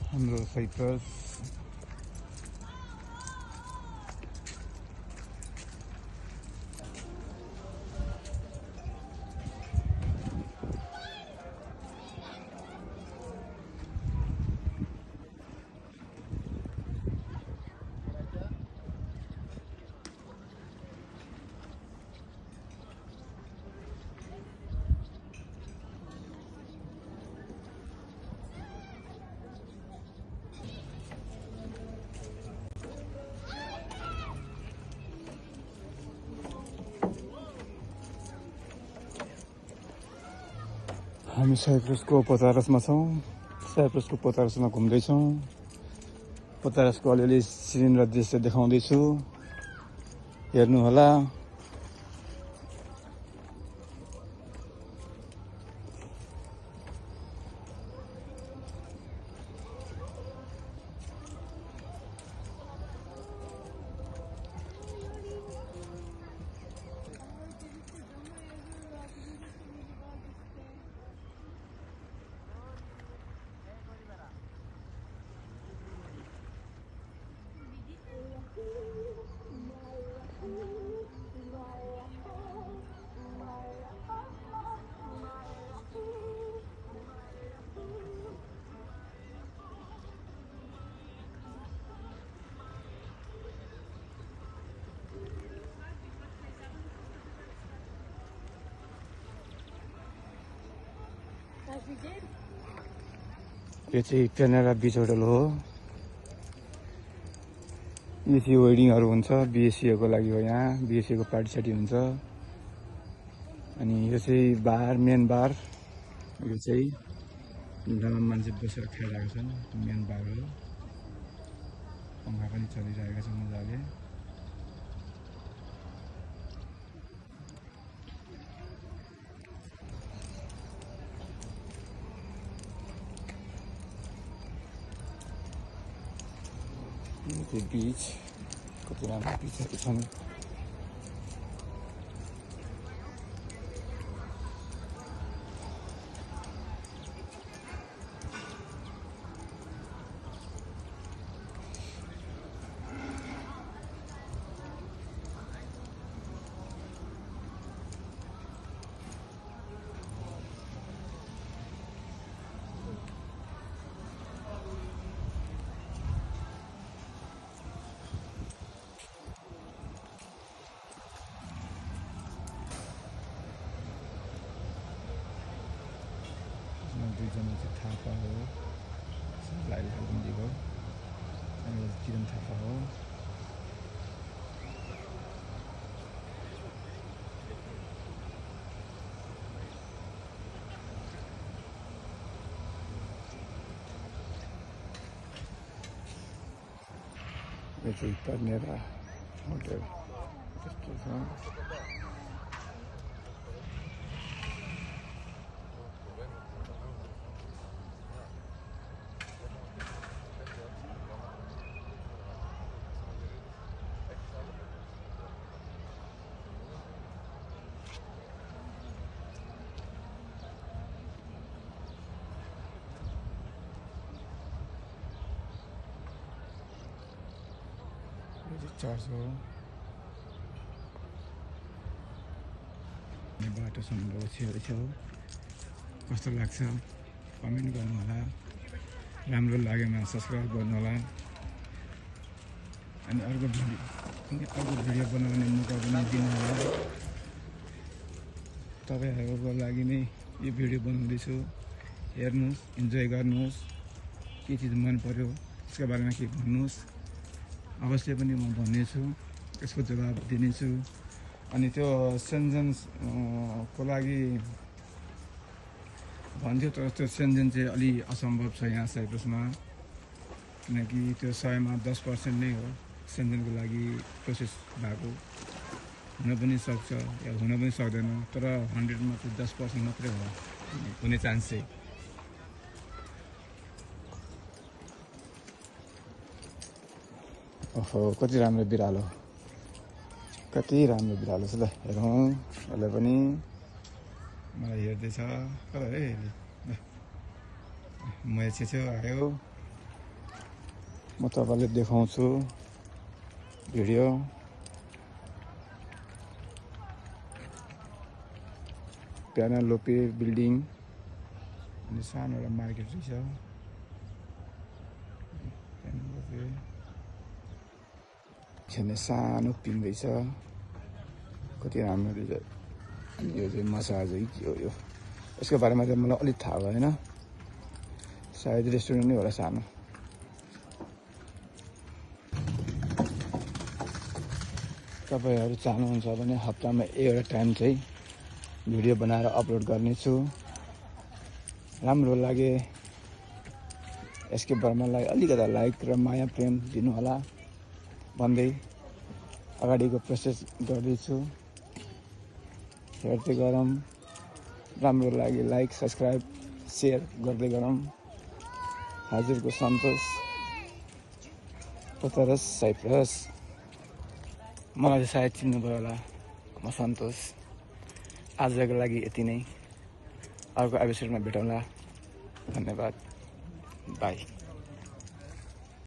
हाम्रो साइप्रस हामी साइप्रसको पोतारसमा छौँ। साइप्रसको पोतारसमा घुम्दैछौँ। पोतारसको अलिअलि सिन र दृश्य देखाउँदैछु, हेर्नुहोला। यो चाहिँ पेनेरा बिच होटल हो। यो चाहिँ वेडिङहरू हुन्छ, बिएससीको लागि हो। यहाँ बिएससीको पार्टी सार्टी हुन्छ। अनि यो चाहिँ बार, मेन बार। यो चाहिँ जहाँ मान्छे बसेर खाइरहेको छन्, मेन बार हो। पंखा पनि चलिरहेको छ मजाले। यो बीच कति राम्रो बिचहरू छन्। दुईजना चाहिँ थापा हो, लाइल कालिम्पोङको, अनि किरण थापा हो। यो चाहिँ पेनेरा होटल त्यस्तो छ। चर्च हो। बाटोसम्म छेउछेउ कस्तो लाग्छ कमेन्ट गर्नु होला। राम्रो लागेमा सब्सक्राइब गर्नु होला। अनि अर्को भिडियो बनाउने मौका पनि दिनु होला। तपाईहरुको लागि नै यो भिडियो बनाउँदैछु। हेर्नुस्, इन्जोय गर्नुस्। के चीज मन पर्यो त्यसको बारेमा के भन्नुस्, अवश्य पनि म भन्नेछु, यसको जवाब दिनेछु। अनि त्यो सेन्जन को लागि भन्थ्यो, तर त्यो सेन्जन चाहिँ अलि असम्भव छ यहाँ साइप्रसमा, किनकि त्यो 100 मा 10% नै हो सेन्जनको लागि प्रोसेस भएको। हुन पनि सक्छ या हुन पनि सक्दैन, तर 100 मा चाहिँ 10% मात्रै हो हुने चान्स चाहिँ। ओहो, कति राम्रो बिरालो, कति राम्रो बिरालो छ। ल हेरौँ, यसलाई पनि मलाई हेर्दैछ। कता है, म छेउ आयो। म तपाईँलाई देखाउँछु भिडियो। प्यानालोपी बिल्डिङ अनि सानो एउटा मार्केट रहेछ। खेल्ने सानो पिङ रहेछ, कति राम्रो रहेछ। यो चाहिँ मसाज है के हो यो, यसको बारेमा चाहिँ मलाई अलिक थाहा भएन, सायद रेस्टुरेन्ट नै होला सानो। तपाईँहरू चाहनुहुन्छ भने हप्तामा एउटा टाइम चाहिँ भिडियो बनाएर अपलोड गर्नेछु। राम्रो लागे एसके बर्मालाई अलिकता लाइक र माया प्रेम दिनुहोला भन्दै अगाडिको प्रोसेस गर्दैछु। हेर्दै गरौँ, राम्रो लागि लाइक सब्सक्राइब सेयर गर्दै गरौँ। हजुरको सन्तोष पतरस साइप्रस। मलाई चाहिँ सायद चिन्नुभयो होला, म सन्तोष। आजको लागि यति नै, अर्को एपिसोडमा भेटौँला। धन्यवाद, बाई।